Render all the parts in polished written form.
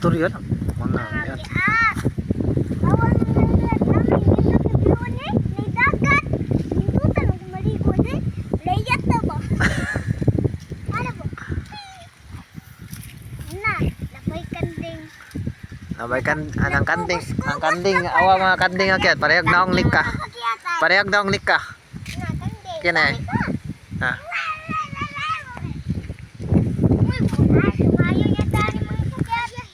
Istorya na. Mga yan. Kiat. Bawal na nga namin dito sa view ni ni dagat. Nindutan og maligo din. Layat na ba? Ano ba? Na, lakoy kanding. Nabay kan anang kanding, ang kanding awa mga kanding akyat, parehag naong lika. Kakiatan. Parehag naong lika. Na kanding. Kini. Sabi ka. Ha. Uy, buhay. Sumayo niya tani mga kakiat.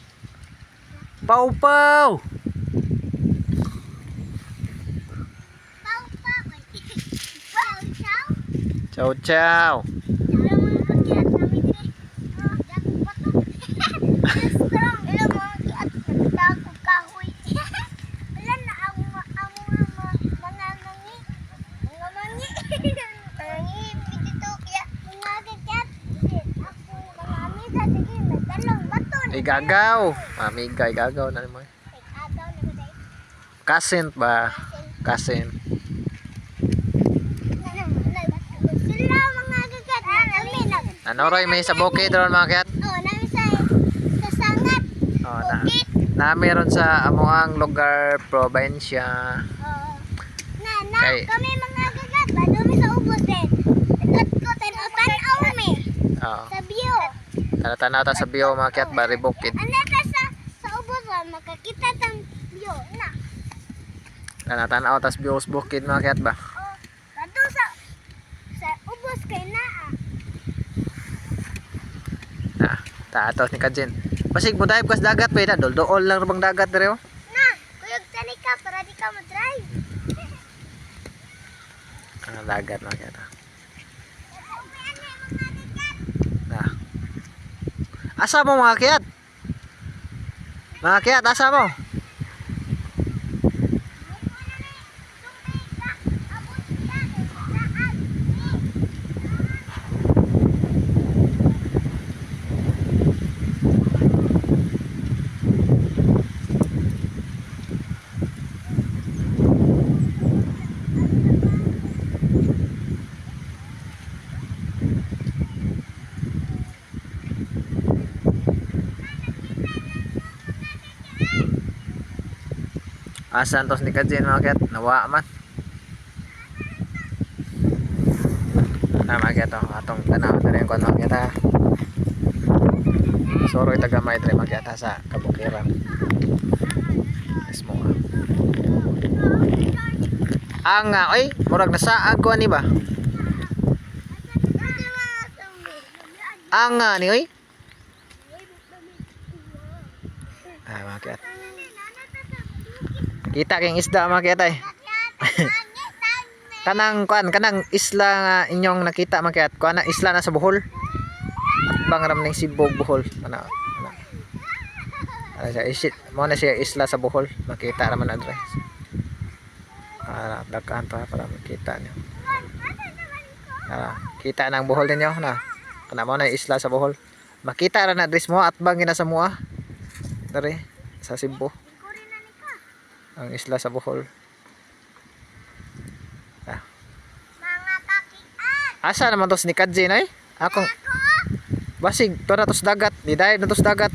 Pau pau. Pau pau. Pau chow. Ciao ciao. Hello mga kakiat namin dire. Oh, dako pa to. Strong. Hello mga kakiat. Nagdako kahoy. Wala na ang ang mga mangi. Mga mangi. Mangi dito kaya mga kakiat. Ako mga amiga sige nagdalong bato. Igagaw. Amiga igagaw na mo. Agaw na ko dai. Kasent ba? Kasen. Sila mga kakiat na kami nag. Ano roy may sa bukid ron mga kiat? Oh, nami sa sangat. Oh, na. Bukid. Na meron sa amuang lugar, probinsya. Oo. Na, na, Kay- kami mga gagat, ba? Dumi sa ubos din. At ko, tanaw mi. Oo. Sa view. Tanaw ta sa bio mga kiat, bari bukid. Ano ta sa ubos, ba? Makakita tang view. Na. Tanaw tas bio sa bukid mga kiat ba? Oh, kadto sa ubos kay naa. Na, taatos ni Kajin. Basig mo dive kas dagat pa na, doldool lang bang dagat dire oh. Na, kuyog tani ka para di ka mo-drive. Ang dagat mga kiat. Ah. Na. Asa mo mga kiat? Mga kiat, asa mo? Asa antos ni Kajin mga kiat? Nawa man. Na mga kiat, oh, atong tanaw na rin kuan mga kiat ha. Soroy tagamay dre mga kiat ha, sa kabukiran. Mismo ah. Ang nga, oy, murag nasaag ko ani ba? Ang nga ni oy. Ah, mga kiat. Kita kayong isda mga kiat ay. Kanang kuan, kanang isla nga inyong nakita mga kiat. Kuan na isla na sa Bohol. At bang ram ning Cebu Bohol. Ana, ana. Ana siya isit, mo na siya isla sa Bohol. Makita ra man adre. Ah, dakaan pa para makita niyo. Ah, kita na ang Bohol ninyo na. Kana mo na isla sa Bohol. Makita ra na dres mo at bang gina sa mua. Dere sa Cebu. Ang isla sa Bohol. Ah. Mga kakiat. Asa naman to si Kadjin ay? Akong basig to na tos dagat, di dive na tos dagat.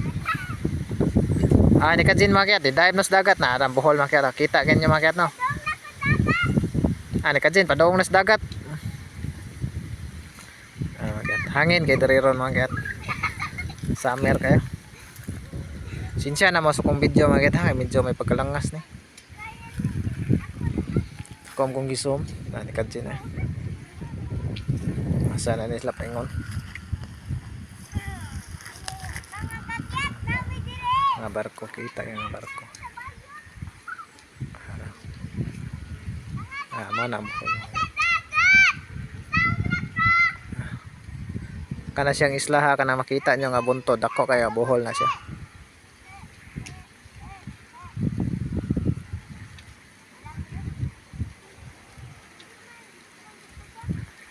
Ah, ni Kadjin makyat, di dive na sa dagat na aram Bohol makyat. Ah. Kita ganyo makyat no. Ah, ni Kadjin padung na sa dagat. Ah, makyat. Hangin kay diri ron makyat. Summer kayo. Sinsya na mo sa kong video makyat ha, medyo may pagkalangas ni. Kom kong gisom, ah, ni Kadjin ah. Asa na ni sila paingon? Mga kakiat, nami dire. Mga barko, kita yung mga barko. Ah, mo na mo. Kana siyang isla ha, kana makita nyo nga buntod. Dako kaya Bohol na siya.